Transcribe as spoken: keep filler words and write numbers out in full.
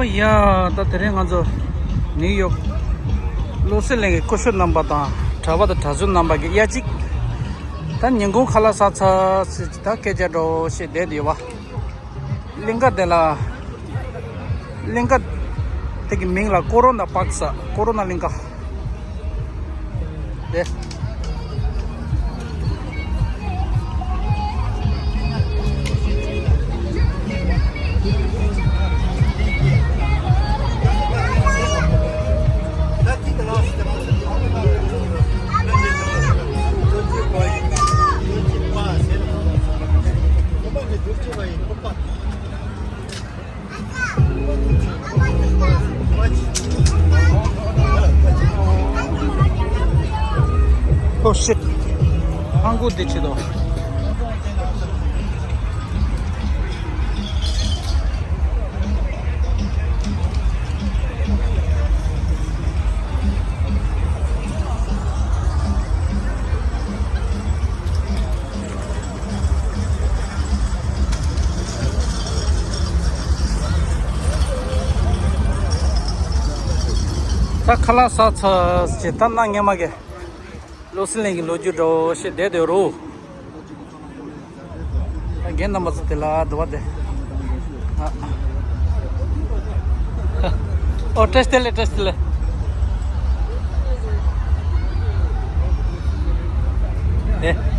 ཡ། ད་དེ་རིང་ང་ཚོ་ནིའུ་ཡོག་བློ་གསལ་གླིང་གི་སྐུ་ཞབས་རྣམ་པ་དང་གྲྭ་པ་དང་གྲྭ་བཙུན་རྣམ་པ་གི་དབྱར་གཅིག་ད་ཉིན་གུང་ཁ་ལག་ཟ་ཚར་ཟེར་ད་སྐད་ཆ་འདྲ་བོ་བཤད་བསྡད་ཡོད་པ། གླིང་ག་དེ་ལ། གླིང་ག་དེ་གི་མིང་ལ་ཀོ་རོ་ན་པཱརྐ་ཟེར། ཀོ་རོ་ན་གླིང་ག་དེ། Oh shit. ཧང་གོ་བདེ་ཆེ་དོ། ད་ཁ་ལག་ཟ་ཚར་ཟེར་ད་གནའ་སྔ་མ་གི་བློ་གསལ་གླིང་གི་ལོ་རྒྱུས་འདྲ་བོ་བཤད་བསྡད་ཡོད་རེད། ད་རྒན་རྣམ་པ་ཚོ་དེ་ལ་དུ་བ་དེ། ཨ། ཨོ་བཀྲ་ཤིས་བདེ་ལེགས། བཀྲ་ཤིས་བདེ་ལེགས། ཨེ།